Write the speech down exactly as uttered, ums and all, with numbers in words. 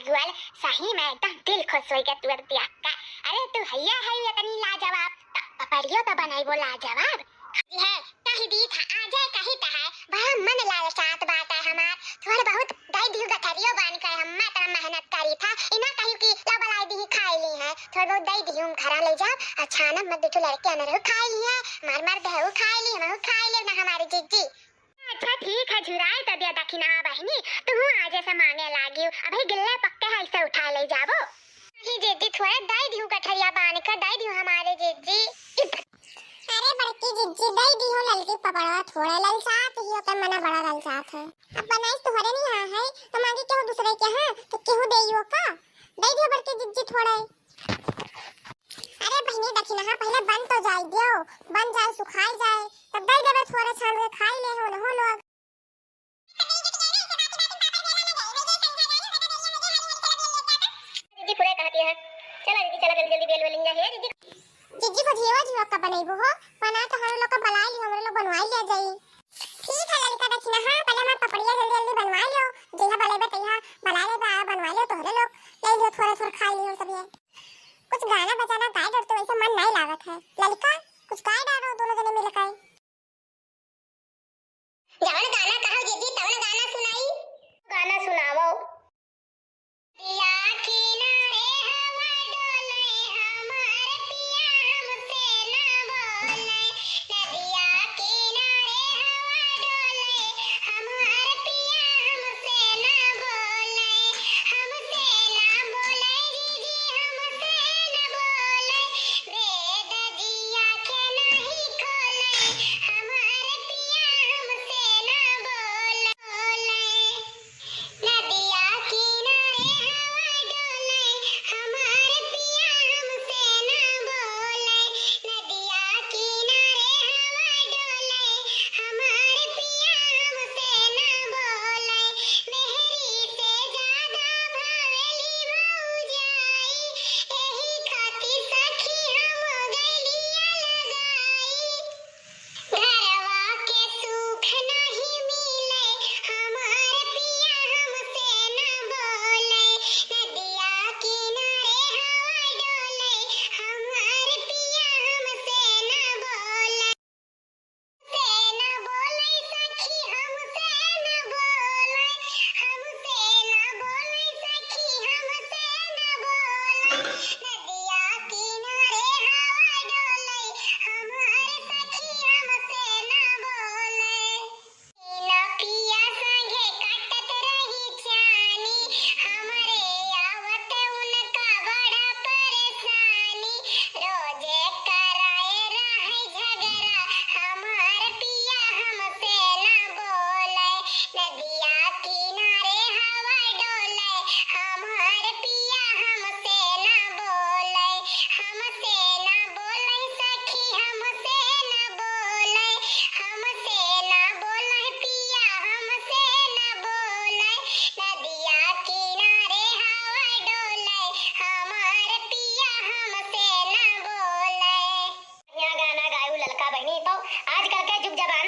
गुआल, सही में एकदम दिल खुश होइ गया तोर देख के। अरे तू हइया है इतनी लाजवाब, त पपड़ियो त बनइबो लाजवाब। जी है, कहि दी था, आ जाए कही त है, बड़ा मन लालसात बात है हमार। थोड़ा बहुत दइ दिहु गठरियो बांध के, हम इतना मेहनत करी था, इना कही कि ला बलाई दी खाई ली है, थोड़ा बहुत दइ दिहु हम घरा ले जाओ, अच्छा ना मत दुठो लड़के अनरहु खाई ली है, हमार मर्द है वो खाई ली, हम खाई ले ना हमारे जिज्जी। अच्छा ठीक है, झुराए त दिया दखिना बहिनी, तुहू आज से मांगे लागियो, अभी गिल्ले पक्के है, इसे उठा ले जाबो। नहीं जिज्जी, थोड़ा दइ दिहु गठरिया बांध के, दइ दिहु हमारे जिज्जी। अरे बड़की जिज्जी, दइ दिहु ललकी पपड़वा, थोड़ा ललचात ही ओकर मना बड़ा ललचात है। अब बनाइस तोहरे नहीं यहाँ है, तो मांगी केहू दूसरे के यहाँ, तो केहू देइयो का? दइ दिहु बड़की जिज्जी थोड़ा। अरे बहिनी, दखिनहा पहिले बन तो जाए दियो, बन जाए, सुखाई जाए, तब दइ देबे, थोड़े छान के खाई ले हो, हो लोग। दीदी पूरे कहती है, चला दीदी, चला जल्दी जल्दी बेल बेलिन जा, हे दीदी। जिज्जी को झीवा झीवा का बनइबो हो, बना तो हम लोग का बलाई ली, हमरे लोग बनवाई लिया जाई। ठीक है ललका, दखिनहा, पहिले हमार पपड़िया जल्दी जल्दी बनवाई लियो, जइहा बलेबे तइहा बला लेबे, आया बनवाई लियो, तोहरे लोग ले लियो, थोड़े थोड़े खाई लियो सब। ये कुछ गाना बजाना गाए डरते, वैसे मन नहीं लागत है। ललका, कुछ गाए डालो दोनों जने मिलकर। जवन गाना कहो जिज्जी, तवन गाना सुनाई। गाना सुनावो। नदिया किनारे हवा डोले, हमार पिया हमसे ना बोले। नदिया किनारे हवा डोले, हमार पिया हमसे ना बोले। हमसे ना बोले जिज्जी, हमसे ना बोले। दे दजिया के नहीं खोले, हमार पिया हमसे ना बोले। नदिया किनारे हवा डोले, हमार पिया हमसे ना बोले। नदिया किनारे हवा डोले, हमार पिया हमसे ना बोले। मेहरी से ज्यादा भावेली भौजाई, एही खातिर सखी हम गइली अलगाई। घरवा के सुख नहीं मिले, हमार पिया हमसे ना बोले। नदिया किनारे हवा डोले, हमार पिया हमसे ना बोले। से ना बोले सखी, हमसे ना बोले, हमसे ना बोले सखी, हमसे ना बोले। नदिया किनारे हवा डोले, हमार सखी हमसे ना बोले। बिना पिया संगे काटत रही चानी, हमरे आवत उनका बड़ा परेशानी। रोजे कराए रहे झगड़ा, हमार पिया हमसे ना बोले। नदिया किनारे हवा डोले, हमार पिया हमसे ना बोले। हमसे ना बोले सखी, हमसे ना बोले, हमसे ना बोले पिया, हमसे ना बोले। नदिया किनारे हवा डोले, हमार पिया हमसे ना बोले। बढ़िया गाना गायू ललका बहिनी। तो आजकल के जुग जमाना